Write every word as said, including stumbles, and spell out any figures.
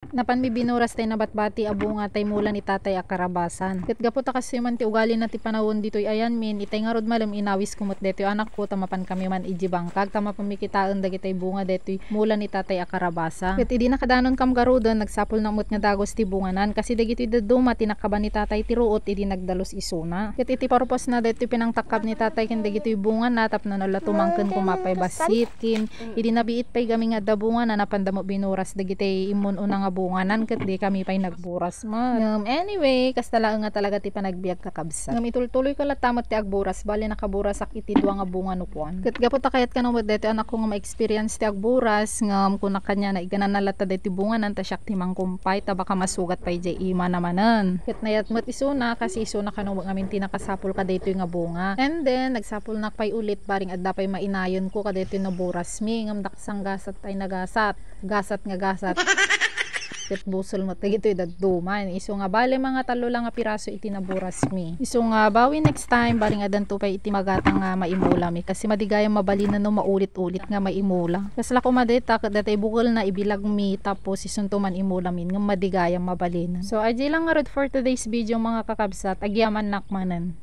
Napanmi binuras tay nabatbati a bunga tay mula ni Tatay a Karabasan. Ket gapu ta kastoy man ti ugalina ti panawen ditoy ayanmin, itay ngarud malem inawisko met daytoy anakko ta mapankami man idiay bangkag ta mapanmi kitaen dagitay bunga daytoy mula ni Tatay a Karabasan. Ket idi nakadanonkam garuden, nagsapulnak met nga dagus ti bunganan, kas dagitoy dadduma ti nakaban ni Tatay ti ruot idi nagdalus isuna. Ket iti purposena daytoy pinangtakkab ni Tatay ken dagitoy bungana tapno no la tumangken koma pay bassit ken idi nabiit pay gamin nga adda bungana, napanda met binuras dagitay immun-una nga bunganan ket dikami pay nagburas met. Ngem anyway, kasta laeng nga talaga ti panagbiag, kakabsat. Ngem itultuloyko latta met ti agburas, bali nakaburasak iti dua nga bunga no kuan. Ket gapu ta kayat kano met daytoy anakko nga ma-experience ti agburas, ngem kunak kaniana, igananna latta daytoy bunganan ta siak ti mangkumpay ta baka masugat pay diay imana manen. Ket nayat met isuna, kas isuna kano met ngamin ti nakasapul kadaytoy nga bunga. And then, nagsapulnak pay ulit, bareng adda pay mainayenko kadaytoy naburasmi, ngem daksang gasat pay nagasat. Gasat nga gasat. Ket busol met dagitoy dadduma. Isu nga bale, mga tallo la nga piraso iti naburasmi. Isu nga bawi next time, bareng addanto pay iti magatang nga maimulami. Kas madi gayam mabalinen no maulit-ulit nga maimula. Kasla koma dayta, ket daytay bukelna ibilagmi, tapos isunto man imulamin, ngem madi gayam mabalinen. So, adiay la ngarud for today's video, mga kakabsat. Agyamannak manen.